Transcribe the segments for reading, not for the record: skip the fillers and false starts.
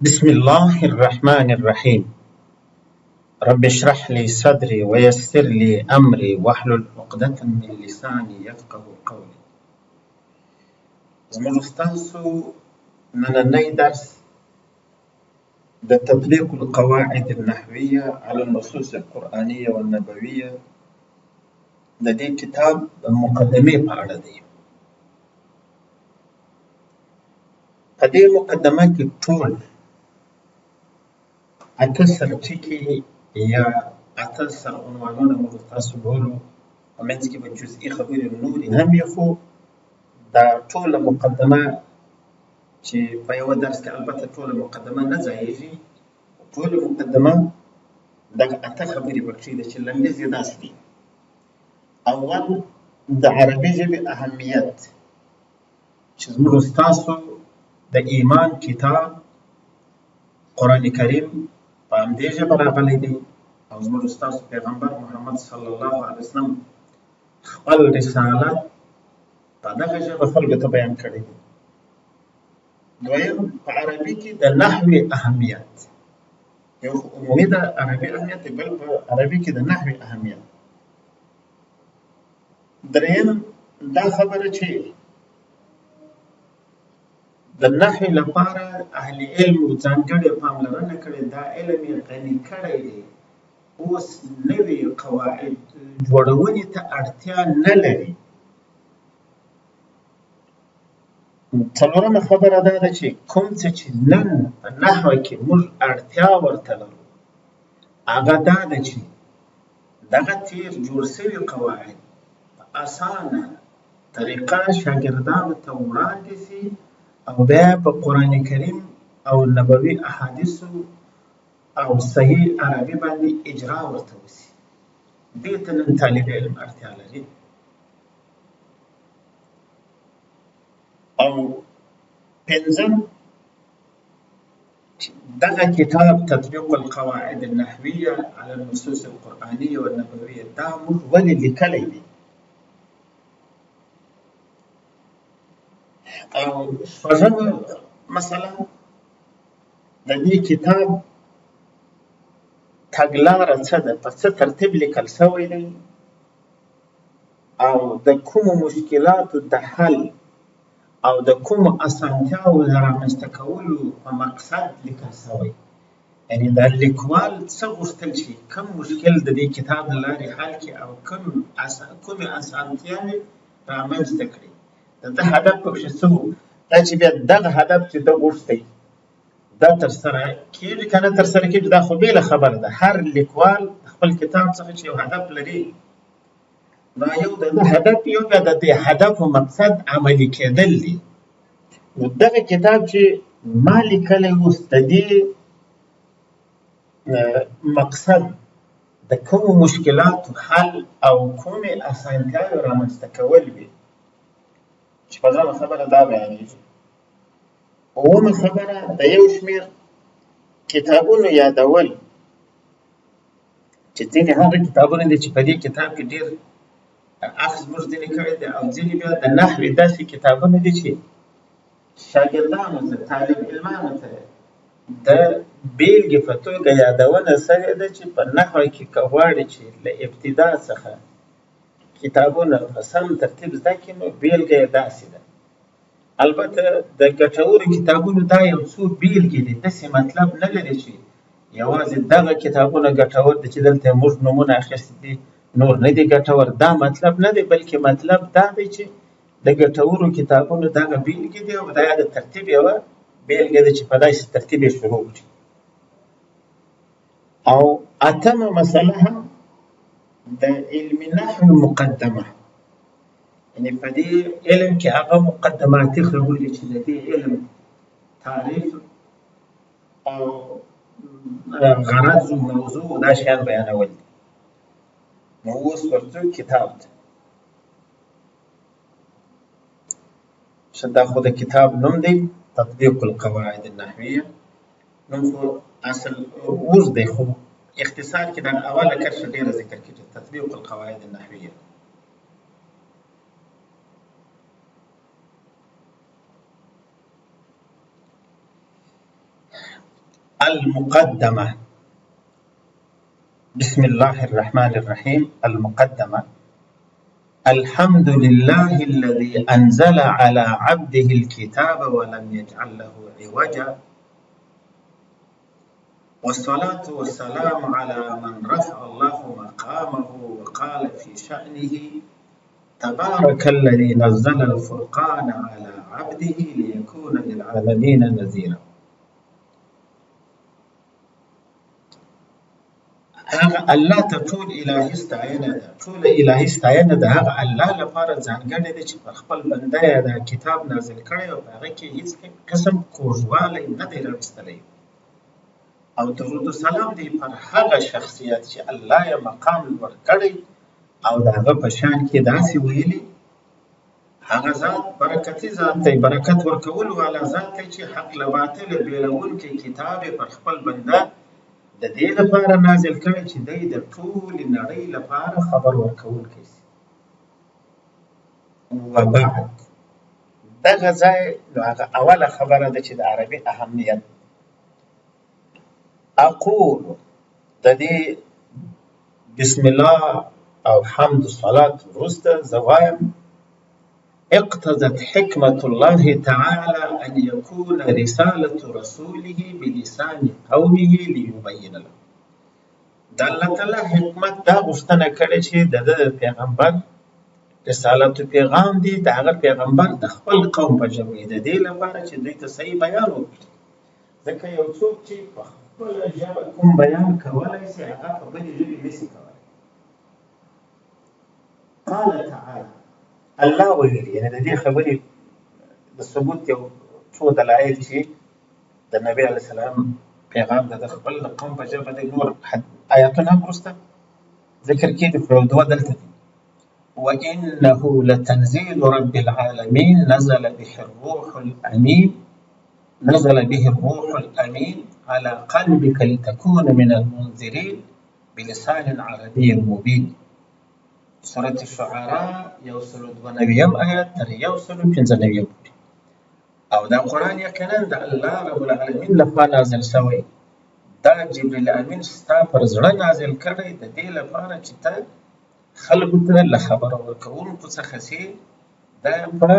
بسم الله الرحمن الرحيم. رب اشرح لي صدري ويسر لي أمري واحلل عقدة من لساني يفقه قولي. زموږ ستاسو نننی درس د تطبیق القواعد النحویة على النصوص القرآنية والنبوية د دې کتاب د مقدمې په اړه دی. په دې مقدمه کې ټول اته سرټکي یا اته سرعنوانونه موږ تاسو بولو، په منځ کې به جزئي خبرې نورې هم وي، خو دا ټوله مقدمه چې په یوه درس کې البته ټوله مقدمه نه ځایېږي، ټوله مقدمه دغه اته خبرې پکښې دي چې لنډیز یې داسې دی. اول، د عربي ژبې اهمیت، چې زموږ ستاسو د ایمان کتاب قرآن کریم په همدې ژبه راغلی دی او زموږ ستاسو پیغمبر محمد صلی الله علیه وسلم خپل رسالت په دغه ژبه خلکو ته بیان کړی دی. دویم، په عربي کې د نحوې اهمیت، یو خو عمومي د عربي اهمیت دی، بل په عربي کې د نحوې اهمیت. دریم، دا خبره چې د نحوې لپاره اهل علم ځانګړې پاملرنه کړې، دا علم یې غني کړی دی، اوس نوي قواعد جوړونې ته اړتیا نه لري. څلورمه خبره دا ده چې کوم څه چې نن په نحوه کې موږ اړتیا ورته لرو، هغه دا ده چې دغه تیر جوړ شوي قواعد په اسانه طریقه شاګردانو ته وړاندې شي او بیا په قرآن کریم او نبوي احادیثو او صحیح عربي باندې اجرا ورته وشي. دې ته نن طالب علم اړتیا لري. او پنځم، دغه کتاب تطبیق القواعد النحویة على النصوص القرآنية والنبوية دا موږ ولې لیکلی دی. او شپږمه مسله، د دې کتاب تګلاره څه ده، په څه ترتیب لیکل شوی دی او د کومو مشکلاتو د حل او د کومو اسانتیاوو د رامنځته کولو په مقصد لیکل شوی. یعنې دا لیکوال څه غوښتل چې کوم مشکل د دې کتاب له لارې حل کړي او کومې اسانتیاوې رامنځته کړي، د ده هدف پکښې څه و. دا چې بیا دغه هدف چې ده غوښتی دا ترسره کېږي که نه ترسره کېږي، دا خو بېله خبره ده. هر لیکوال خپل کتاب څخه چې یو هدف لري، نو یو د ده هدف، یو بیا د دې هدف او مقصد عملي کېدل دي. نو دغه کتاب چې ما لیکلی اوس د دې مقصد د کومو مشکلاتو حل او کومې اسانتیاوې رامنځته کول وي. شپږمه خبره دا بیانېږي. اوومه خبره، د یو شمېر کتابونو یادول، چې ځینې هغه کتابونه دي چې په دې کتاب کې ډېر اخذ موږ ځینې کړی دی، او ځینې بیا د نحوې داسې کتابونه دي چې شاګردانو ته، طالب علمانو ته د بېلګې په توګه یادونه شوې ده چې په نحوه کې که غواړي چې له ابتدا څخه کتابونه په سم ترتیب زده کړي، نو بېلګه یې داسې ده. البته د ګټورو کتابونو دا یو څو بېلګې دي، داسې مطلب نه لري چې یوازې دغه کتابونه ګټور دي چې دلته موږ نومونه اخیستي دي، نور نه دي ګټور. دا مطلب نه دی، بلکې مطلب دا دی چې د ګټورو کتابونو دغه بېلګې دي او دا د ترتیب یوه بېلګه ده چې په داسې ترتیب یې شروع کړي. او اتمه مسله هم د علم نحو مقدمه، یعنې په دې علم کې هغه مقدماتي خبرې چې د دې علم تعریف او غرض او موضوع دا شیان بیانول دي. نو اوس ورځو کتاب ته. دا خو د کتاب نوم دی، تطبیق القواعد النحویه. نوم خو اصل اوږد دی، خو اختصار کې دا اوله کرښه ډېره ذکر کېږي، تطبیق القواعد النحویه. المقدمة. بسم الله الرحمن الرحيم. المقدمة. الحمد لله الذي أنزل على عبده الكتاب ولم يجعل له عوجا، والصلاة والسلام على من رفع الله مقامه وقال في شأنه: تبارك الذي نزل الفرقان على عبده ليكون للعالمين نذيرا. هغه الله ته ټول الهي ستاینه ده، ټول الهي ستاینه ده هغه الله لپاره ځانګړې ده چې پر خپل بنده یې دا کتاب نازل کړی او په هغه کې هیڅ قسم کوږوالی نه دی راوستلی. او درود و سلام دی پر هغه شخصیت چې الله یې مقام لوړ کړی او د هغه په شان کې داسې ویلي: هغه ذات برکتي ذات دی، برکت ورکولو والا ذات دی چې حق له باطله بېلوونکی کتاب یې پر خپل بنده د دې لپاره نازل کړی چې دی د ټولې نړۍ لپاره خبر ورکوونکی شي. وبعد، دغه ځای نو هغه اوله خبره ده چې د عربي اهمیت. اقول، د دې بسم الله او حمد صلات وروسته زه وایم: اقتضت حکمة الله تعالى أن يكون رسالة رسوله بلسان قومه ليبين له. د الله تعالی حکمت دا غوښتنه کړې چې د ده پیغمبر رسالت و پیغام دی د هغه پیغمبر د خپل قوم په ژبه وي، د دې لپاره چې دوی ته صحیح بیان وکړي. ځکه یو څوک چې په خپله ژبه کوم بیان کولی شي، هغه په بلې ژبې نشي کولی. قال تعالی، الله ویلي، یعنې د دې خبرې د ثبوت یو څو دلایل چې د نبی علیه السلام پیغام د خپل قوم په ژبه دی، نور آیاتونه هم وروسته ذکر کېږي، خو یو دوه دلته دي. وإنه لتنزيل رب العالمين نزل به الروح الأمين نزل به الروح الأمين على قلبك لتكون من المنذرين بلسان عربي مبين. سورة الشعراء 192 آیات تر 195 پورې. او دا قرآن یقینا د الله رب العالمین لخوا نازل شوی، دا جبرئیل امین ستا پر زړه نازل کړی د دې لپاره چې ته خلکو ته له خبر ورکوونکو څخه سي. دا په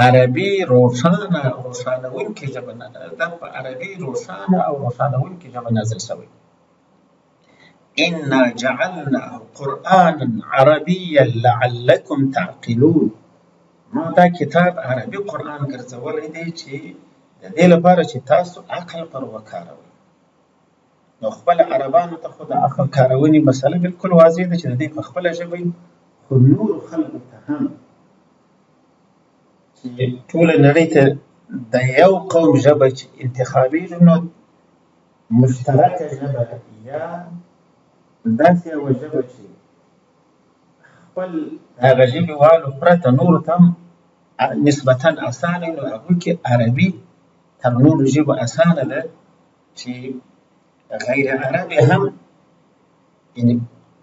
عربي روښانه روښانوونکې ژبه، دا په عربي روښانه او روښانوونکې ژبه نازل شوی. إنا جعلناه قرآنا عربيا لعلكم تعقلون. ما دا کتاب عربي قرآن ګرځولی دی چې د دې لپاره چې تاسو عقل پر وکاروئ. نو خپل عربانو ته خو د عقل کارونې مسله بالکل واضح ده چې د دوی په خپله ژبه، خو نورو خلکو ته هم چې ټوله نړۍ ته د یو قوم ژبه چې انتخابېږي، نو مشترکه ژبه یا داسې یوه ژبه چې خپل هغه ژبې والو پرته نورو ته هم نسبتا اسانه، نو هغوی کې عربي تر نورو ژبو اسانه ده چې غیر عرب هم یعنې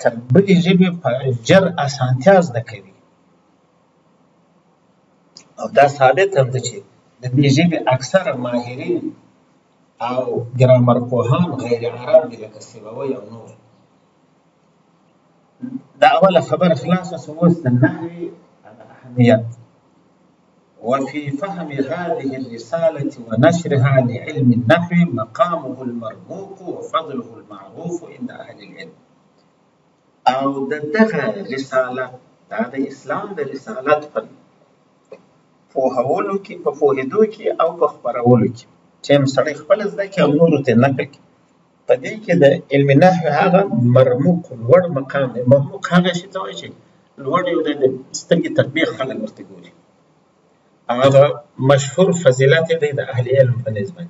تر بلې ژبې په ژر اسانتیا زده کوي. او دا ثابت هم ده چې د دې ژبې اکثره ماهرین او ګرامر پوهان غیر عرب دي، لکه سیبوی او نور. دا اوله خبره خلاصه شوه. اوس د نحوې اهمیت. وفي فهم هذه الرسالة ونشرها لعلم النحو مقامه المرموق وفضله المعروف عند أهل العلم. او د دغه رسالت، دا د اسلام د رسالت په پوهولو کې، په پوهېدو کې او په خپرولو کې چې هم سړی خپله زده کړي او نورو ته نقل کړي، په دې کې د علم نحو هغه مرموق لوړ مقام دی. مرموق هغه شي ته وایي چې لوړ یو دی، د سترګې تر بېخ خلک ورته ګوري. هغه مشهور فضیلت دی د اهل علم په نسبت.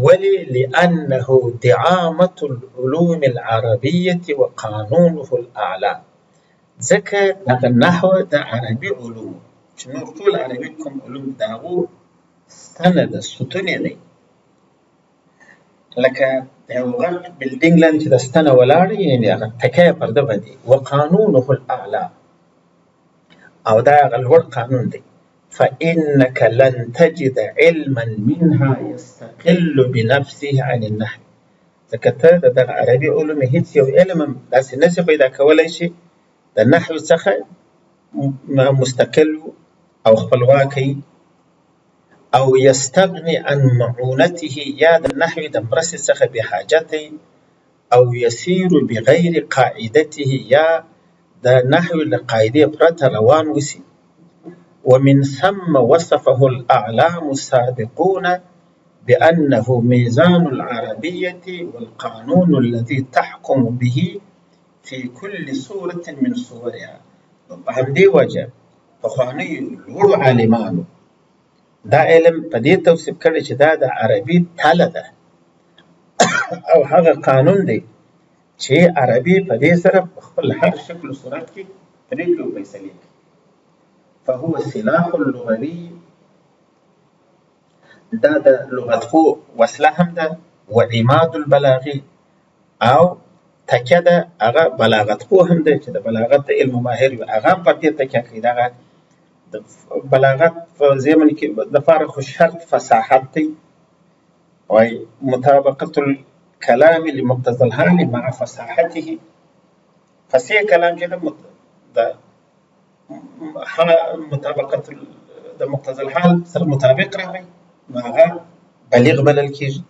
ولې؟ لأنه دعامة العلوم العربية وقانونه الأعلى. ځکه دغه نحو د عربي علومو چې نور ټول عربي کوم علوم د هغو ستنه ده، ستونی دی، لکه د یو غټ بلډینګ لاندې چې د ستنه ولاړه وي، یعنې هغه تکیه پر ده باندې. وقانونه الاعلی، او دا هغه لوړ قانون دی. فإنك لن تجد علما منها يستقل بنفسه عن النحو، ځکه ته د دغه عربي علومو هیڅ یو علم هم داسې نه شې پیدا کولی چې د نحو څخه مستقل او خپلواک او یستغني عن معونته، یا د نحو د مرستې څخه بې حاجته، او یسیر بغیر قاعدته، یا د نحو له قاعدې پرته روان وسی. ومن ثم وصفه الأعلام السابقون بأنه ميزان العربية والقانون الذي تحكم به في كل صورة من صورها. په همدې وجه پخوانیو لوړو عالمانو دا علم په دې توصیف کړی چې دا د عربي تله ده او هغه قانون دی چې عربي په دې سره په خپل هر شکل او صورت کې پرېکړې او فیصلې کوي. فهو سلاح اللغوي، دا د لغت خو وسله هم ده، و عماد البلاغي او تکیه ده، هغه بلاغت پوه هم دی چې د بلاغت د علم ماهر وي، هغه هم پر دې تکیه کوي. دغه د بلاغت په ضمن کې دپاره خو شرط فصاحت دی، وایي مطابقة الكلام لمقتضى الحال مع فصاحته. فصیح کلام چې د مطابقت د مقتضى الحال سره مطابق راغی نو هغه بلیغ بلل کېږي.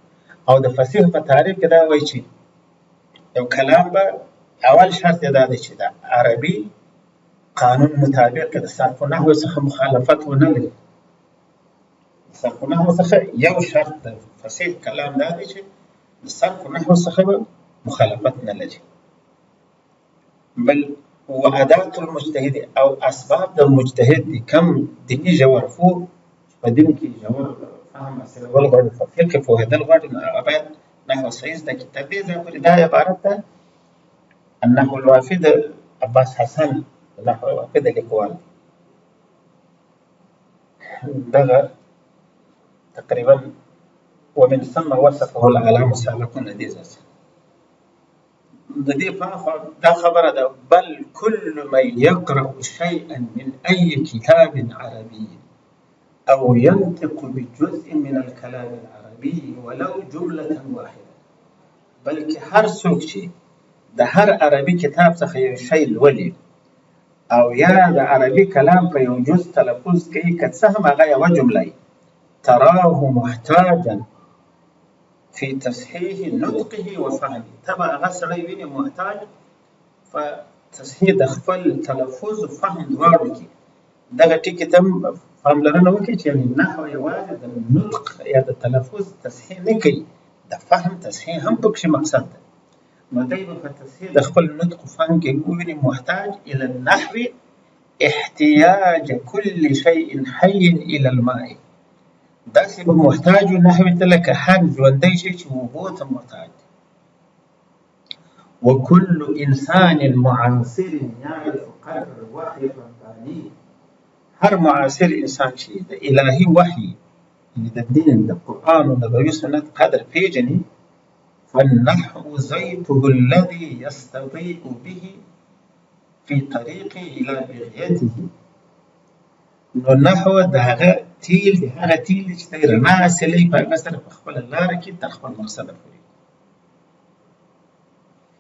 او د فصیح په تعریف کې دا وایي چې یو کلام به اول شرط یې دا دی چې د عربي قانون مطابق د صرف و نحو څخه مخالفت ونه لري. صرف و نحو څخه یو شرط د فصیح کلام دا دی چې د صرف و نحو څخه به مخالفت نه لري. بل و ادات المجتهد او اسباب د مجتهد دي، کم دیني ژور پوه چې په دین کې ژور فهم حاصلول غواړي، په فقه پوهېدل غواړي، نو هغه باید نحو صحیح زده کړي. تر دې ځایه پورې دا عبارت ده النحو الوافي د عباس حسن النحو الوافي د لیکوال دغه تقریبا ومن ثم وصفه العلام السابقون دې ځای څخه د دې په اخوا دا خبره ده، بل كل من يقرأ شيئا من أي كتاب عربي أو ينطق بجزء من الكلام العربي ولو جملة واحدة، بلکې هر څوک چې د هر عربي کتاب څخه یو شی لولي او یا د عربي کلام په یو جز تلفظ کوي، که څه هم هغه یوه جمله وي، تراه محتاجا فی تصحیح نطقه و فهمه، ته به هغه سړی وینې محتاج په تصحیح د خپل تلفظ او فهم دواړو کې. دغه ټکي ته هم پاملرنه وکړئ چې یعنې نحو یوازې د نطق یا د تلفظ تصحیح نه کوي، د فهم تصحیح هم پکښې مقصد ده. نو دی به په تصحیح د خپل نطق او فهم کې وویني محتاج الی النحو احتیاج كل شیء حی الی الماء، داسې به محتاج وي نحوې ته لکه هر ژوندی شی چې اوبو ته محتاج دی. وكل انسان معاصر يعرف قدر الوحي الرباني، هر معاصر انسان چې د الهي وحي یعنې د دین د قرآن او نبوي سنت قدر پیژني، فالنحو زيته الذي يستضيء به في طريقه الى بغيته، نو نحو د هغه تیل دی، هغه تیل دی چې دی رڼا حاصلوي په هغه سره په خپله لاره کې تر خپل مقصده پورې.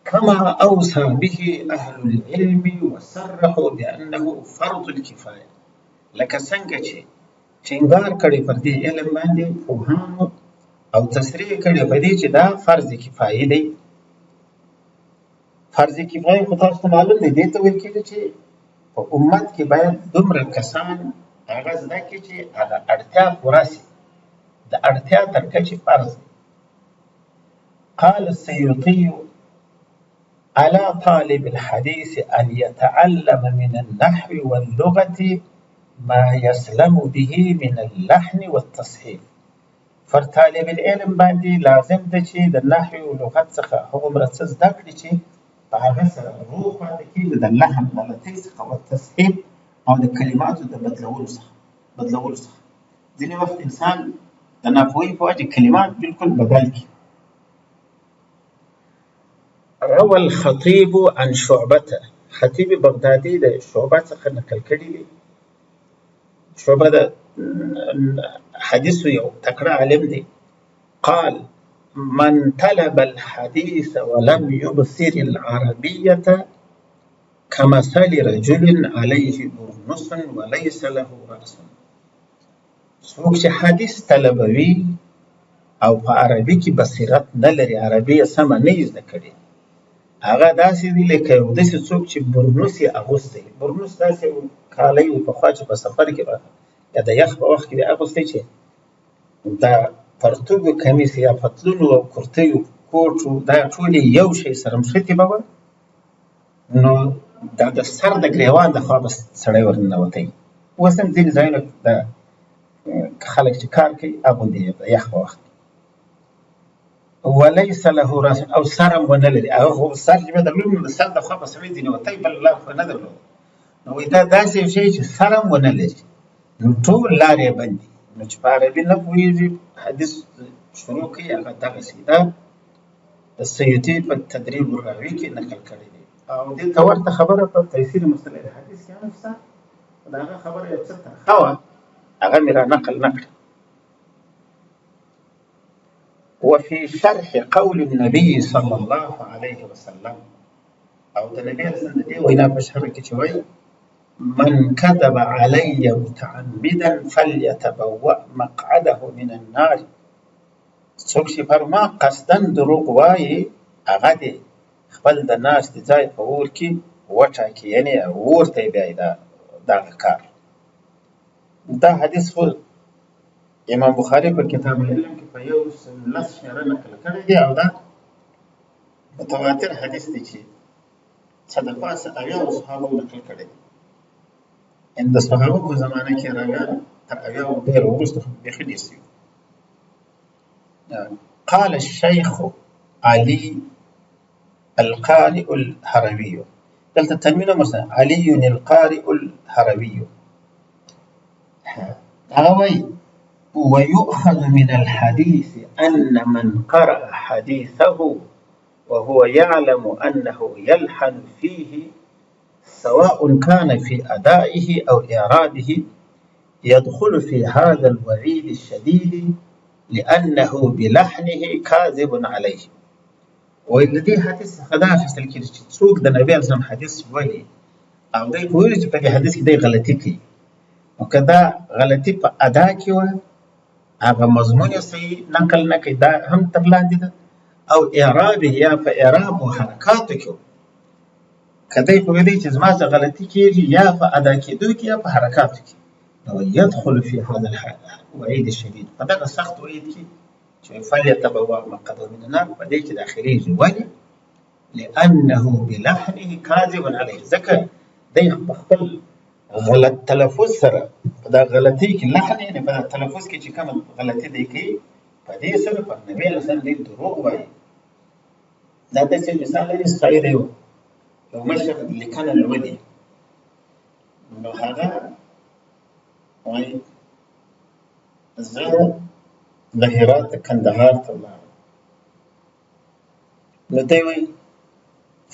كما أوصى به أهل العلم وصرحوا بأنه فرض الكفاية، لکه څنګه چې ټینګار کړی پر دې علم باندې پوهانو او تصریح کړې په دې چې دا فرض کفایي دی. فرض کفایي خو تاسو ته معلوم دی، دې ته ویل کېږي چې په امت کې باید دومره کسان هغه زده کړي چې هغه اړتیا پوره سي، د اړتیا تر کچې فرض دی. قال السيوطي على طالب الحديث أن يتعلم من النحو واللغة ما يسلم به من اللحن والتصحيف. پر طالب العلم باندې لازم ده چې د نحو او لغت څخه هغومره څه زده کړي چې په هغه سره روغ پاتې کېږي د لحن غلطۍ څخه او تصحیف او د کلماتو د بدلولو څخه. ځینې وخت انسان د ناپوهۍ په وجه کلمات بالکل بدل کړي. روى الخطيب عن شعبة، خطیب بغدادي د شعبه څخه نقل کړی دی. شعبه د حدیث یو تکړه عالم دی، قال من طلب الحديث ولم يبصر العربية كمثل رجل عليه برنس وليس له رأس. څوک چې حدیث طلبوي او په عربي کې بصیرت نه لري، عربي یې سمه نه وي زده کړې، هغه داسې دی لکه یو داسې څوک چې برنوس یې اغوستی. برنوس داسې یو کالی و پخوا چې په سفر کې به یا د یخ په وخت کې به اغوستی، چې د پرتوګو کمیس یا پتلونو او کرتیو کوټو دا ټولې یو شی سره نښتې به وه، نو دا د سر د ګریوان د خوا به سړی ورننوتی. اوس هم ځینې ځایونه د خلک چې کار کوي اغوندي د یخ په وخت کې. وليس له راس، او سر هم ونه لري. هغه خو سر چې به درلود نو د سر د خوا به سړی ځینې وتی، بل لار خو نه درلود. نو وایي دا داسې یو شی چې سر هم ونه لري، نو ټول لارې یې بندي. نو چې په عربي نه پوهېږي حدیث شروع کوي، هغه دغسې ده. د سیوطي په تدریب الراوي کې نقل کړی دی. او دې ته ورته خبره په تیسیر مصطلح الحدیث کې هم شته، خو د هغه خبره یو څه ترخه وه، هغه مې را نقل نه کړه. وفي شرح قول النبي صلى الله عليه وسلم، او د نبی علیه السلام د دې وینا په شرح کې چې وایي من كذب علي متعمدا فليتبوأ مقعده من النار، څوک چې پر ما قصدا دروغ وایي هغه دې خپل د ناستې ځای په اور کې وټاکي، یعنې اور ته یې بیایي دغه کار. دا حدیث خو امام بخاري په کتاب العلم کې په 110 شمېره نقل کړی دی، او دا متواتر حدیث دی چې څه د پاسه 70 صحابو نقل کړی دی. ان د صحابو په زمانه کې راویان تر 70 ډېر وروسته خو بیخي ډېر سوي. قال الشيخ علي القارئ الهروي، دلته تنوین هم ورسره، علي القارئ الهروي، هغه وایي ويؤخذ من الحديث أن من قرأ حديثه وهو يعلم أنه يلحن فيه سواء كان في أدائه أو إعرابه يدخل في هذا الوعيد الشديد لأنه بلحنه كاذب عليه. وایي له دې حدیث څخه دا اخیستل کېږي چې څوک د نبي علیه السلام حدیث لولي او دی پوهېږي چې په دې حدیث کې دی غلطي کوي، نو که دا غلطي په ادا کې وه هغه مضمون یې صحیح نقل نه کوي، دا هم تر لاندې ده، او اعراب یا په اعراب او حرکاتو کې وه، که دی پوهېدی چې زما څه غلطي کېږي یا په ادا کېدو کې یا په حرکاتو کې، نو يدخل في هذا الوعيد الشديد، په دغه سخت وعید کې چې فليتبوأ مقعده من النار په دې کې داخلېږي. ولې؟ لأنه بلحنه كاذب عليه، ځکه دی په خپل غلط تلفظ سره په دا غلطۍ کې لحن، یعنې په دا تلفظ کې چې کومه غلطي دی کوي په دې سره پر نبي علیه السلام دی دروغ وایي. دا داسې مثال لري، سړی دی یو مشر لیکنه لولي، نو هغه وایي زه له هراته کندهار ته ولاړم، نو دی وایي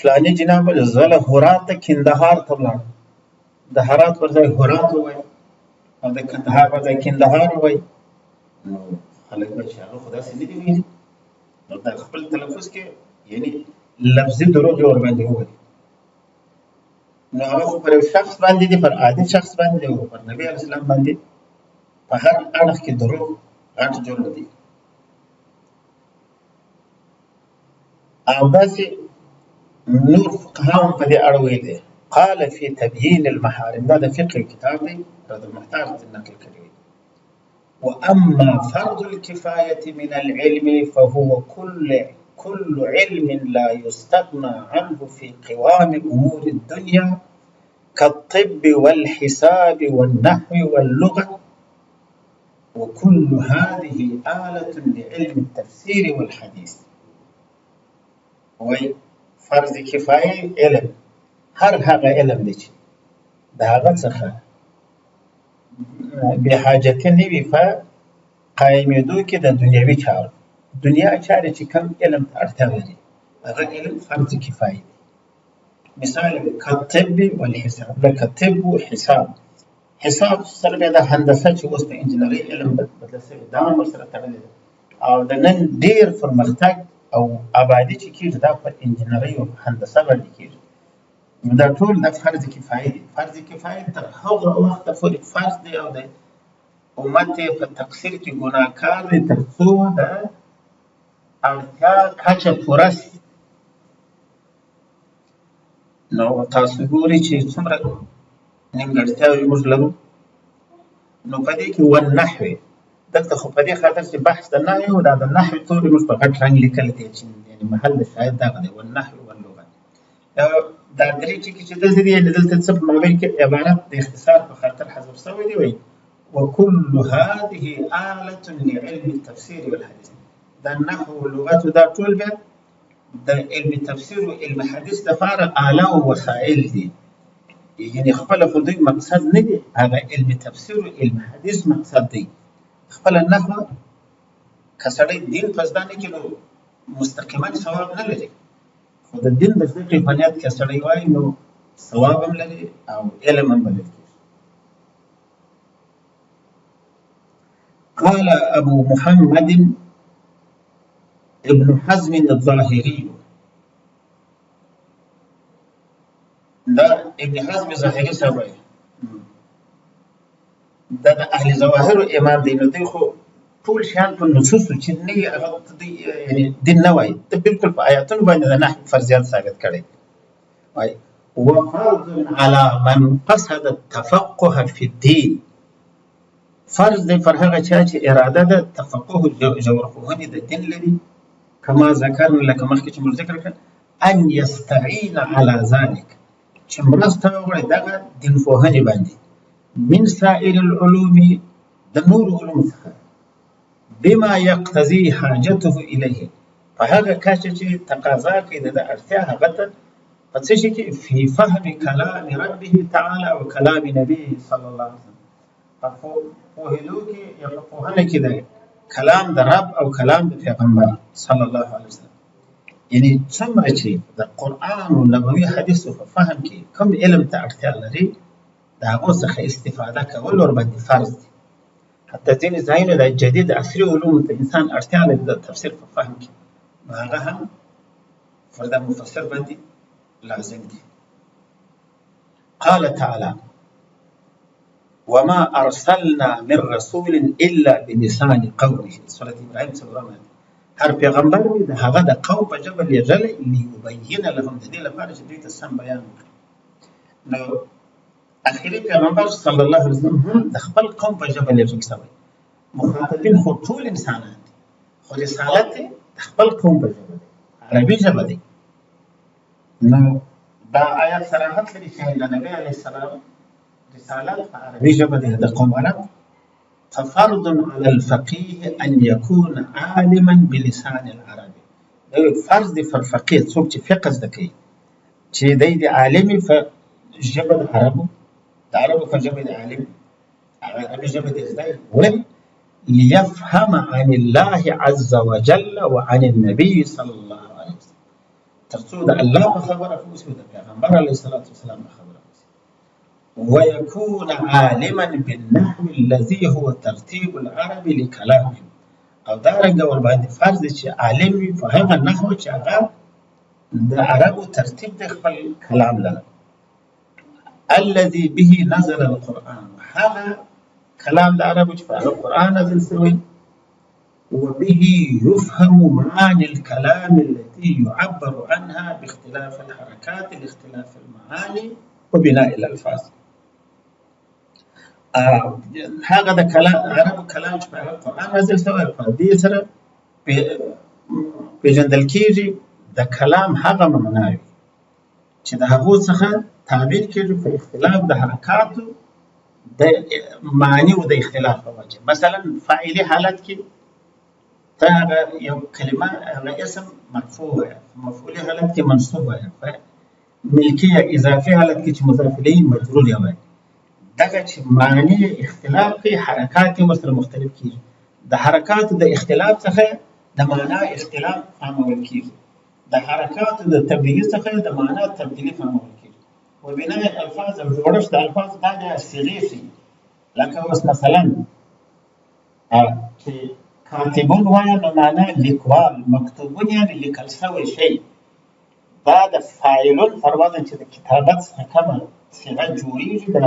فلاني جناب زه له هراته کندهار ته ولاړم، د هرات پر ځای هرات ووایي او د کندهار پر ځای کندهار ووایي، نو خلک وایي چې هغه خو داسې نه دي ویلي، نو د خپل تلفظ کې یعنې لفظي دروغ یې ورباندې وویل، نو هغه خو پر یو شخص باندې دي، پر عادي شخص باندې دی، او پر نبي علیه السلام باندې په هر اړخ کې دروغ غټ جرم دی. او داسې نور فقها هم په دې اړه ویلي، قال في تبيين المحارم، دا د فقه کتاب دی، رد المحتاج نقل کړی دی. وأما فرض الكفاية من العلم فهو كل علم لا يستغنى عنه في قوام أمور الدنيا كالطب والحساب والنحو واللغة، وكل هذه آلة لعلم التفسير والحديث. وای فرض کفایه علم هر هغه علم دی چې د هغه څخه بې حاجتي نه وي په قایمېدو کې د دنیوي چارو، دنیا چارې چې کوم علم ته اړتیا لري هغه علم فرض کفایه دی. مثال کالطب والحساب، لکه طب و حساب، حساب سره بیا د هندسه چې اوس په انجنیرۍ علم بدله شوې، دا هم ورسره تړلې ده. او د نن ډېر پرمختګ او آبادي چې کېږي دا په انجنیرۍ او هندسه باندې کېږي. نو دا ټول د فرض کفایي دي. فرض کفایي تر هغه وخته پورې فرض دی او د امت یې په تقصیر کې ګناهکار دی تر څو د اړتیا کچه پوره شي. نو تاسو ګورئ چې څومره نیمګړتیاوې موږ لرو. نو په دې کې والنحو، دلته خو په دې خاطر چې بحث د نحوې و، دا د نحوې توري موږ په غټ رنګ لیکل دي چې یعنې محل د شاهد دغه دی، والنحو واللغت. دا درې ټکي چې دلته دي، یعنې دلته څه په مابین کې عبارت د اختصار په خاطر حذف شوی دی، وایي وكل هذه آلة لعلم التفسير والحديث. دا نحو و لغت دا ټول بیا د علم تفسیر او علم حدیث لپاره آله او وسایل دي، یعنې خپله خو دوی مقصد نه دي، هغه علم تفسیر او علم حدیث مقصد دی. خپله نحو که سړی دین په زده نه کړي نو مستقیما ثواب نه لري، خو د دین د زده کړې په نیت که سړی وایي نو ثواب هم لري او علم هم بلل کېږي. قال ابو محمد ابن حزم الظاهري، دا ابن حزم ظاهري صاحب وایي، دا د اهل ظواهر امام دی. نو دوی خو ټول شیان په نصوصو چې نه وي هغه ته دوی یعنې دین نه وایي، ته بالکل په آیاتونو باندې د نحو فرضیات ثابت کړی. وایي وفرض على من قصد التفقه في الدين، فرض دی پر هغه چا چې اراده ده تفقه ژورپوهنې د دین لري، کما ذکرنا لکه مخکې چې موږ ذکر کړ، ان یستعین علی ذلک، چې مرسته وغواړي دغه دین پوهنې باندې، من سائر العلوم د نورو علومو څخه، بما یقتضي حاجته الیه، په هغه کچه چې تقاضا کوي د ده اړتیا هغه ته په څه شي کې، فی فهم کلام ربه تعالی و کلام نبیه صلی الله علیه وسلم، په پوهېدو کې یا په پوهنه کې د کلام د رب او کلام د پیغمبر صلی الله علیه وسلم. یعنې څومره چې د قرآن او نبوي حدیثو په فهم کې کوم علم ته اړتیا لري د هغو څخه استفاده کول ورباندې فرض دي. حتی ځینې ځایونه د جدید عصري علومو ته انسان اړتیا لري د تفسیر په فهم کې، نو هغه هم پر د مفسر باندې لازم دي. قال تعالی وما ارسلنا من رسول الا بلسان قومه، سورة ابراهیم څلورم آیت. هر پیغمبر مې د هغه د قوم په ژبه لېږلی لیبین لهم، د دې لپاره چې دوی ته سم بیان وکړي. نو اخري پیغمبر صلی الله علیه وسلم هم د خپل قوم په ژبه لېږل شوی. مخاطبین خو ټول انسانان دي، خو رسالت یې د خپل قوم په ژبه دی، عربي ژبه دی. نو دا آیات صراحت لري چې د نبی علیه السلام رسالت په عربي ژبه دی، د قوم عرب. ففرض على الفقيه أن يكون عالما بلسان العرب، دا فرض دی پر فقيه څوک چې فقه زده کوي چې دی د عالم په ژبه د عربو، د عربو په ژبه د عالم، عربي ژبه دې زده وي. ولې؟ ليفهم عن الله عز وجل وعن النبي صلى الله عليه وسلم، تر څو د الله په خبره پوه شي او د پیغمبر علیه الصلاة والسلام په خبره پوه شي. ويكون عالما بالنحو الذي هو ترتيب العرب لكلامهم، او دا رنګه ورباندې فرض دی چې عالم وي په هغه نحو چې هغه د عربو ترتیب دی خپل کلام لره، الذي به نزل القرآن، هغه کلام د عربو چې په هغه قرآن نازل شوی، وبه يفهم معاني الكلام التي يعبر عنها باختلاف الحركات لاختلاف المعاني وبناء الألفاظ. هغه د کلام عربو کلام چې په هغه قرآن نازل شوی په دې سره پېژندل کېږي د کلام هغه معناوې چې د هغو څخه تعبیر کېږي په اختلاف د حرکاتو د معنی او د اختلاف په وجه. مثلا فاعلي حالت کې ته هغه یو کلمه هغه اسم مرفوع وایه، مفعولي حالت کې منصوب وایه، په ملکي یا اضافي حالت کې چې مضاف الیه مجرور یې وایه. دغه چې معنی اختلاف کوي حرکات یې ورسره مختلف کېږي، د حرکاتو د اختلاف څخه د معنا اختلاف فهمول کېږي، د حرکاتو د تبدیلي څخه د معنا تبدیلي فهمول کېږي. وبناء الفاظ او جوړښت د الفاظو دا بیا صیغې ښیي. لکه اوس مثلا چې کاتبون وایه نو معنا لیکوال، مکتوبون یعنی لیکل شوی شی. دا د فاعلون پر وزن چې د کتابت څخه کومه صیغه جوړیږي، د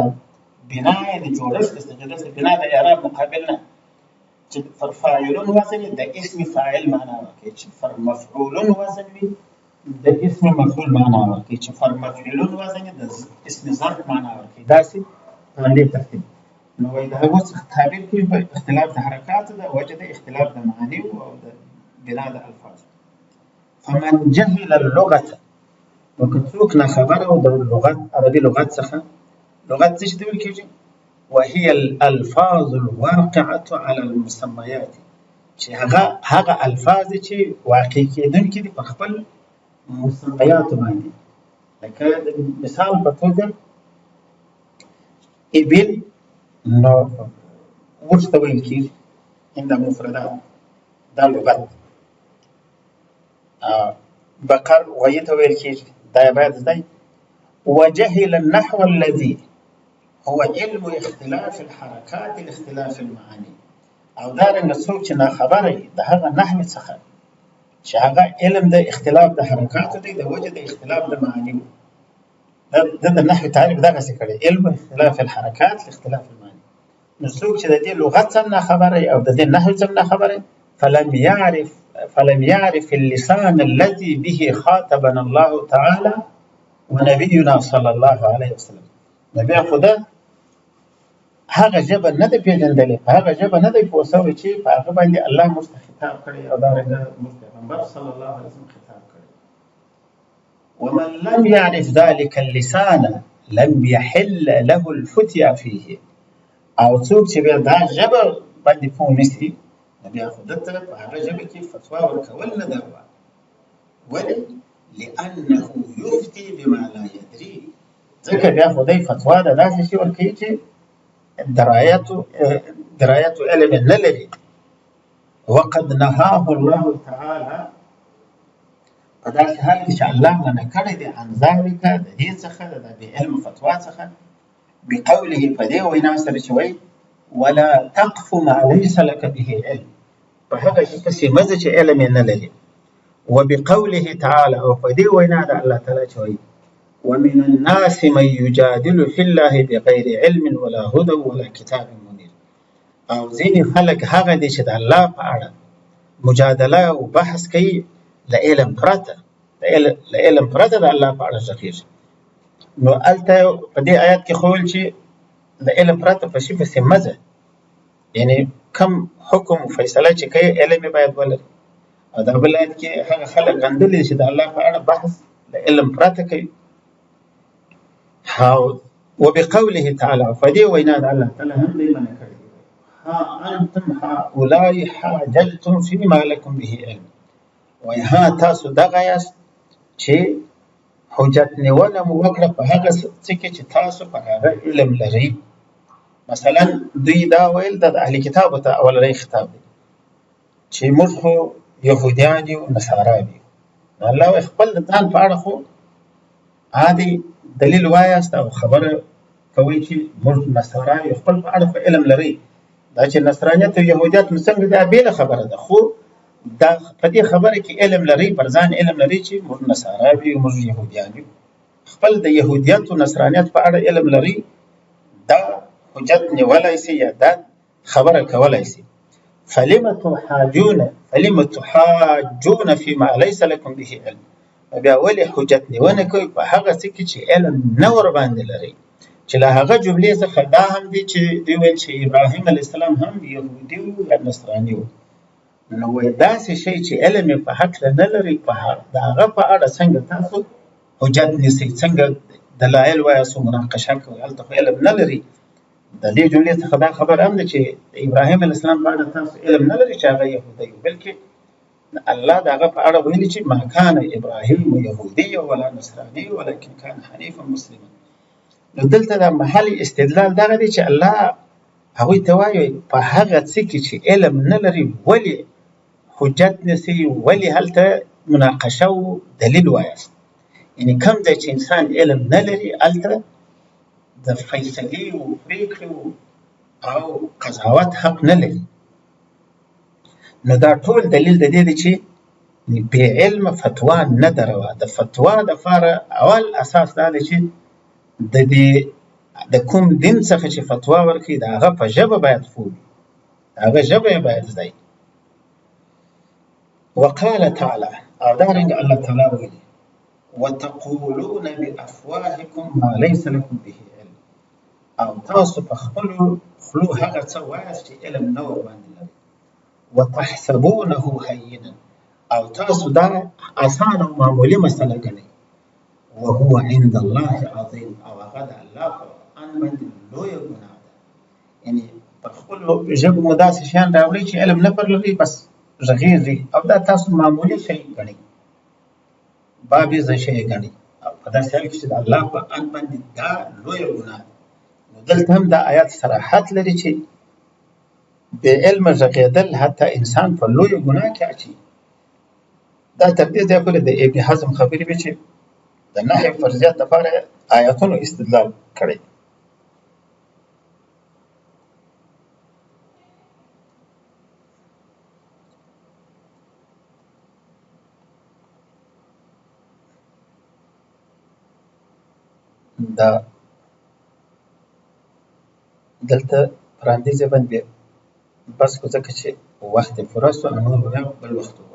بنا یعنی جوړښت د صیغې، دلته بنا د اعراب مقابل نه، چې پر فاعلون وزن د اسم فاعل معنا ورکوي، چې پر مفعولون وزن وي د اسم مفعول معنا ورکوي، چې پر مفعولون وزن د اسم ظرف معنا ورکوي. داسې په همدې ترتیب نو وایي د هغو څخه تعبیر کوي په اختلاف د حرکاتو د وجه د اختلاف د معانیو او د بنا د الفاظو. فمن جهل اللغة، نو که څوک ناخبره و د لغت، عربي لغت څخه، لغت څه شي ته ویل کېږي؟ وهي الالفاظ الواقعة على المسميات، چې هغه هغه الفاظ دي چې واقع کېدونکي دي په خپل مسمیاتو باندې. لکه د مثال په توګه ابل نو اوښ ته ویل کېږي عند مفردات، دا لغت. بقر غویی ته ویل کېږي، دا یې باید زده وي. وجهل النحو الذي هو علم اختلاف الحركات لاختلاف المعاني، او دا رنګه څوک چې ناخبره وي د هغه نحوې څخه چې هغه علم د اختلاف د حرکاتو دی د وجې د اختلاف د معانیو. د د نحوې تعریف دغسې کړی، علم اختلاف الحرکات لاختلاف المعاني. نو څوک چې د دې لغت څخه ناخبره او د دې نحوې څخه ناخبره، فلم يعرف اللسان الذي به خاطبنا الله تعالى ونبينا صلى الله عليه وسلم. نو بیا خو ده هغه ژبه نه ده پېژندلې، په هغه ژبه نه دی پوه شوی چې په هغه باندې الله موږ ته خطاب کړی او دارنګه موږ پیغمبر صلی الله علیه وسلم خطاب کړی. ومن لم يعرف ذلك اللسان لم يحل له الفتيا فيه، او څوک چې بیا دا ژبه باندې پوه نه شي نو بیا خو ده ته په هغه ژبه کې فتوا ورکول نه ده روا. ولې؟ لأنه يفتي بما لا يدري، ځکه بیا خو دی فتوا د داسې شي ورکوي چې درایت علم نه لري. وقد نهاه الله تعالی، په داسې حال کې چې الله منع کړی دی عن ذلک، د دې څخه، د بې علم فتوا څخه، بقوله، په دې وینا سره چې وایي ولا تقف ما ليس لك به علم، په هغه شي پسې مه ځه چې علم یې نه لري. وبقوله تعالی، او په دې وینا د الله تعالی چې وایي ومن الناس من يجادل في الله بغير علم ولا هدى ولا كتاب منير، او ځینې خلک هغه دي چې د الله په اړه مجادله او بحث کوي له علم پرته، له علم پرته د الله په اړه غږېږي. نو هلته په دې آیت کې خو ویل چې له علم پرته په شي پسې مه ځه، یعنی کم حکم فیصله چې کوي علم یې باید ولري. او دا بل آیت کې هغه خلک غندلي چې د الله په اړه بحث له علم پرته کوي. او وبقوله تعالی، په دې وینا د الله تعالی هم دی منع کړی، ها انتم هؤلاء حاججتم فيما لكم به علم، وایي ها تاسو دغه یاست چې حجت نیونه مو وکړه په هغه څه کې چې تاسو په هغه علم لرئ. مثلا دوی دا ویل، دا د اهل کتابو ته اولنی خطاب دی چې موږ خو یهودیان یو، نصارا یو. نو الله وایي خپل د ځان په اړه خو عادي دلیل وایاست او خبره کوئ چې موږ نصارا یو، خپل په اړه خو علم لرئ. دا چې نصرانیت او یهودیت مو څنګه دا بېله خبره ده، خو دا په دې خبره کې علم لرئ، پر ځان علم لرئ چې موږ نصارا یو، موږ یهودیان یو. خپل د یهودیت او نصرانیت په اړه علم لرئ، دا حجت نیولای سي یا دا خبره کولای سي. فلم تحاجون، فلم تحاجون فيما ليس لكم به علم، بیا ولې حجت نیونه کوئ په هغه څه کې چې علم نه ورباندې لرئ؟ چې له هغه جملې څخه دا هم دي چې دوی ویل چې ابراهیم علیه السلام هم یهودي و یا نصراني و. نو وایي داسې شی چې علم یې په هکله نه لرئ، په د هغه په اړه څنګه تاسو حجت نیسئ، څنګه دلایل وایاست او مناقشه کوئ؟ هلته خو علم نه لرئ. د دې جملې څخه دا خبره هم ده چې د ابراهیم علیه السلام په اړه تاسو علم نه لرئ چې هغه یهودی و، بلکې الله د هغه په اړه ویلي چې ما کان ابراهیم یهودي ولا نصراني ولکن کان حنیفا مسلما. نو دلته د محل استدلال دغه دی چې الله هغوی ته وایي په هغه څه کې چې علم نه لري ولې حجت نیسئ، ولې هلته مناقشه او دلیل وایاست؟ یعنې کوم ځای چې انسان علم نه لري هلته د فیصلې او پرېکړې او او قضاوت حق نه لري. نو دا ټول دلیل د دې دی چې بې علم فتوا نه ده روا. د فتوا دپاره اول اساس دا دی چې د دې د کوم دین څخه چې فتوا ورکوي د هغه په ژبه باید پوه وي، د هغه ژبه یې باید زده وي. وقال تعالی، او دارنګه الله تعالی ویلي وتقولون بافواهکم ما ليس لكم به علم، او تاسو په خپلو خولو هغه څه وایاست چې علم نه ورباندې لرئ. وتحسبونه هینا، او تاسو دا اسانه او معمولي مسله ګڼئ. وهو عند الله عظیم، او هغه د الله په اند باندې لویه ګناه ده. یعنې پر خپلو ژبو مو داسې شیان راوړئ چې علم نه پر لرئ، بس غږېږئ او دا تاسو معمولي شی ګڼئ، بابیزه شی ګڼئ، او په داسې حال کې چې د الله په اند باندې دا لویه ګناه ده. نو دلته هم دا آیات صراحت لري چې بې علمه غږېدل حتی انسان په لویه ګناه کې اچوي. دا تر دې ځایه پورې د ابن حزم خبرې وې چې د نهي فرضیت لپاره آیاتونو استدلال کړی. دا دلته پر همدې ځای باندې بس کو، ځکه چې وخت یې پوره شو، نور به بیا بل وخت وکړو.